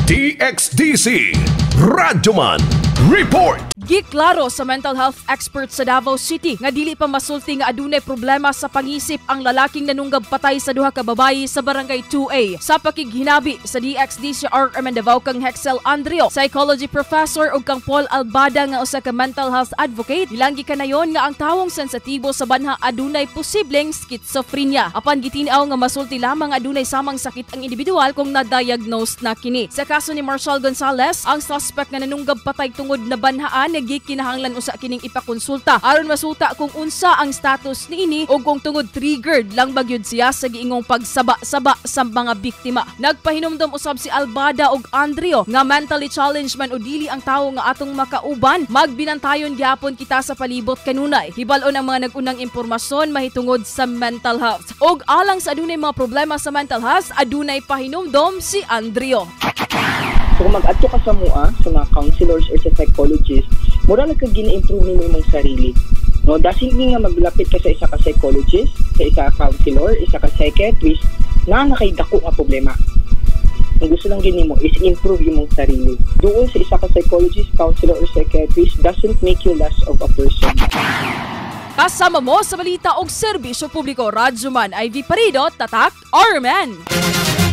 DXDC Radyoman Report. Giklaro sa mental health expert sa Davao City nga dili pa masulti nga adunay problema sa pangisip ang lalaking nanunggab patay sa duha ka babayi sa Barangay 2A. Sa pakighinabi sa DXDC RMN Davao kang Hexel Andrio, psychology professor, ug kang Paul Albada nga usa ka mental health advocate, ilang gikanayon nga ang tawong sensitibo sa banha adunay posibleng schizophrenia. Apan gitin-aw nga masulti lamang adunay samang sakit ang individual kung na-diagnose na kini. Sa kaso ni Marshall Gonzales, ang suspect nga nanunggab patay tungod na banhaan, nagkinahanglan usa kining ipakonsulta aron masuta kung unsa ang status niini o kung tungod triggered lang bagyod siya sa giingong pagsaba-saba sa mga biktima. Nagpahinumdom usab si Albada og Andrio nga mentally challenged man o dili ang tawo nga atong makauban, magbinantayon gyapon kita sa palibot kanunay. Hibal-on ang mga nag-unang impormasyon mahitungod sa mental health. Og alang sa adunay mga problema sa mental health, adunay pahinumdom si Andrio. So kung mag-adto ka sa mua, sa mga counselors or sa psychologists, mura lang kag gina-improve nimo imong sarili. No, doesn't mean nga maglapit ka sa isa ka psychologist, sa isa ka counselor, isa ka psychiatrist, na nakay dako nga problema. Ang gusto lang gini mo is improve imong sarili. Duol sa isa ka psychologist, counselor, or psychiatrist doesn't make you less of a person. Kasama mo sa balita og serbisyo publiko, Radyoman Ivy Parido, Tatak, RMN.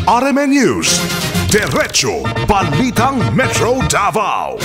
RMN News. Diretso Balitang Metro Davao.